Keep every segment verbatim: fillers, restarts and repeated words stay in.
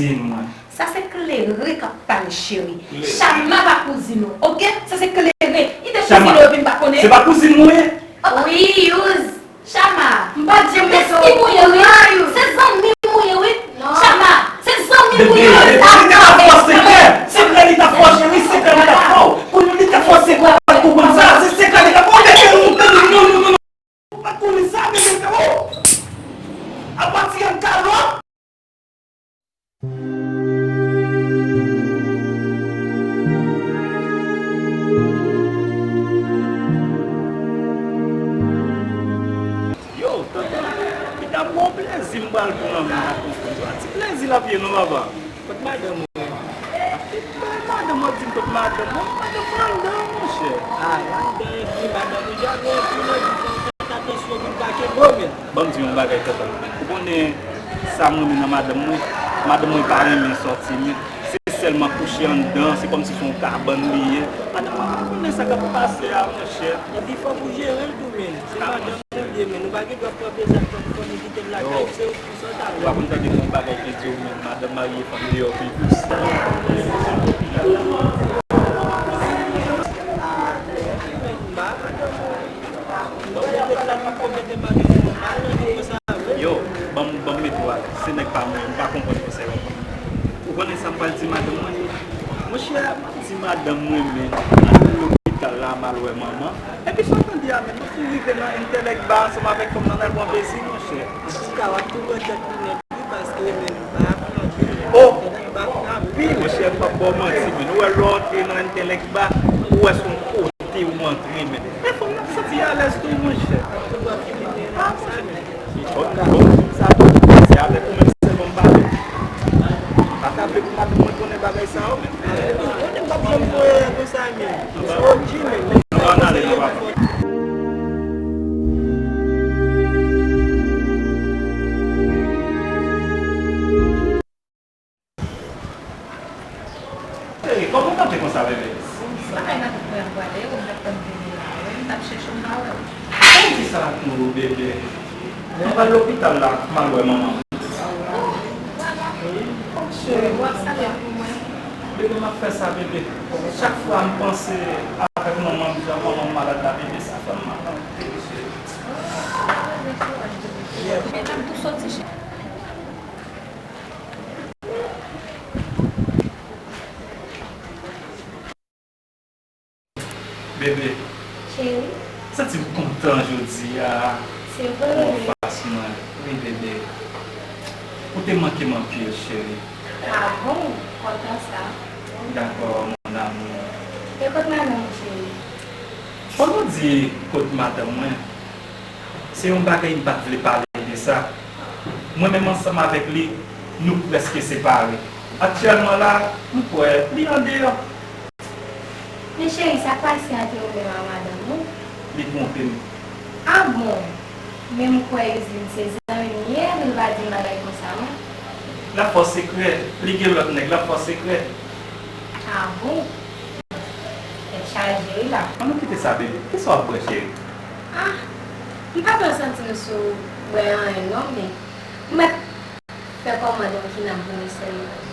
kouzin mwen. Sa se Klere k ap pale, cheri. Klere. Chama pa kouzin ou, oke? Sa se Klere. Li te kouzin ou epi m pa konnen. Se pa kouzin mwen ye? Wi, Youz. Chama, m pa t janm wè sa. Mezanmi, se zanmi m ou ye, wi. Chama, se zanmi m ou ye. Bebe, bebe, li te ka fè w sekrè. Sekrè li t ap fè w, cheri, sekrè li t ap fè w. Pou li t ap fè w sekrè, ou pa t konprann sa. Se sekrè li t ap fè w, bebe, non, bebe, non, non, non, non. Ou pa t konnen sa, bebe, oh! Apa ti an kalòt. Yo, tonton, li t ap gon plezi m pral pran m nan konfyans. Ti plezi l ap ye non, papa. Kot madanm ou? Madanm w ap di m kot madanm mwen? Madanm mwen anndan, monchè. A, anndan epi madanm ou janbe epi lè di fè fèt atansyon pou l pa kenbe w, men. Ban m di yon bagay, tonton. Ou konnen sa m renmen nan madanm mwen? Madanm mwen pa renmen sòti, men. Se sèlman kouche anndan, se kòmsi se yon kabann li ye. Madanm mwen pa konnen sa k ap pase a, monchè. Epi fòk ou jere l tou, men. Se madanm ou l ye, men. Ou pa gen dwa frape zam tankou fanmi kite l lakay, se ou ki sòt avè l. Ou pa konn tande yon bagay ki di w menm, madanm marye fanm deyò pi plis. Yo, ban m, ban m mete w alèz. Se nèg pa mwen, m pa konprann konsèy w. Ou konnen sa m pral di madanm mwen? Monchè, m ap di madanm mwen, men, al lopital la, m al wè manman. Epi sa w tande a menm, nou tou rive nan entèlèk ba ansanm avèk fanm nan, n al pran plezi, monchè. Antouka, w ap tou pran tèt ou nèg, wi, paske menm ba a fin anpil. Oh! Entèlèk ba a fin anpil. Monchè, m p ap ba w manti, men ou wè lè w antre nan entèlèk ba, ou wè se yon kote ou antre, men. Men fanm nan santi alèz tou, monchè. Ou wè fini men sa, men. Bon, bon, sa tou, se avèk ou menm sèlman m pale. Pa ta vle pou madanm mwen konnen bagay sa yo, men. Ou konnen m p ap janm voye konsa, men. Se O G, men. Ann ale, papa. Cheri, kòman w kanpe konsa, bebe? Bagay nan tèt mwen ap pwale, ou m t ap tann bebe la, wi, m t ap chèche w, m pa wè w. Kòman ki sa tou, bebe? Mwen pral lopital la, m al wè manman. Wi, cheri. W ap salye l pou mwen. Bebe, m ap fè sa, bebe. Chak fwa m panse avèk manman m, jan manman m malad la, bebe, sa fè m mal anpil, cheri. Bebe, m ap tou soti, cheri. Bebe. Cheri. Santi m kontan jodi a. Se vre, bebe. Ou anfas mwen. Wi, bebe. Ou te manke m anpil, cheri. A bon? Kontan sa. Dakò, mon amour. E kot madanm ou, cheri? Fò nou di kot madanm mwen. Se yon bagay m pa t vle pale de sa. Mwen menm ansanm avèk li, nou prèske separe. Aktyèlman la, m kwè li andeyò. Men cheri, sa k pase ant ou menm ak madanm ou? Li twonpe m. A bon? Men m kwè Yuzlin se zanmi m ye, pou l pa di m bagay konsa, non. L ap fè w sekrè. Li gen lòt nèg, l ap fè w sekrè. A bon? Tèt chaje wi la. Ann nou kite sa, bebe. Kisa w ap bwè, cheri? Ah, m pa pral santi m sou bwè anyen non, men m mèt fè kòmand yon kinanm pou mwen sèlman.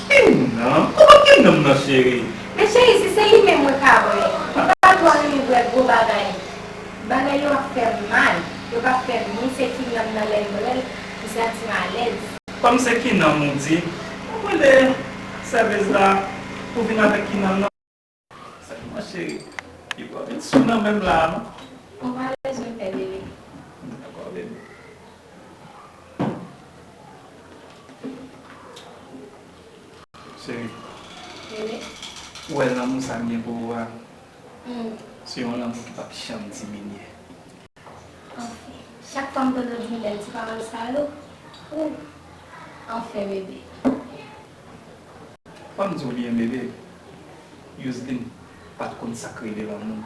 Kinanm? Kòman kinanm nan, cheri? Men cheri, si se li menm mwen ka bwè, m pa twò renmen bwè gwo bagay. Bagay yo ap fè m mal. Yo p ap fè m byen, se kinanm nan lè m bwè l, m santi m alèz. Kòm se kinanm ou di, m ap rele sèvez la pou vin avèk kinanm nan. Sèlman cheri, li pa vin sou nan menm la non. Ou pa bezwen pè bebe. Dakò bebe. Cheri. Bebe. Ou wè lanmou sa m gen pou ou a? Hmm. Se yon lanmou ki p ap janm diminye. Anfen, chak fwa m tande w di m bèl ti pawòl sa yo, ou, anfen bebe. Fò m di w byen bebe, Yuzlin pa t konn sa k rele lanmou.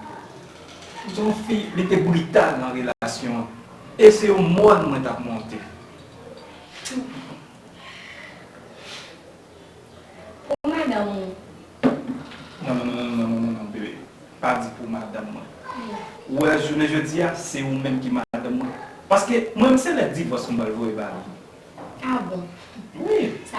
Se yon fi, li te brital nan relasyon an. E se yon mòn mwen t ap monte. Pou madanm ou. Non, non, non, non, non, non, non, non, bebe. Pa di pou madanm mwen. Ou wè, jounen jodi a, se ou menm ki madanm mwen. Paske mwen menm se lèt divòs mwen pral voye ba li. Ah bon? Wi. Sa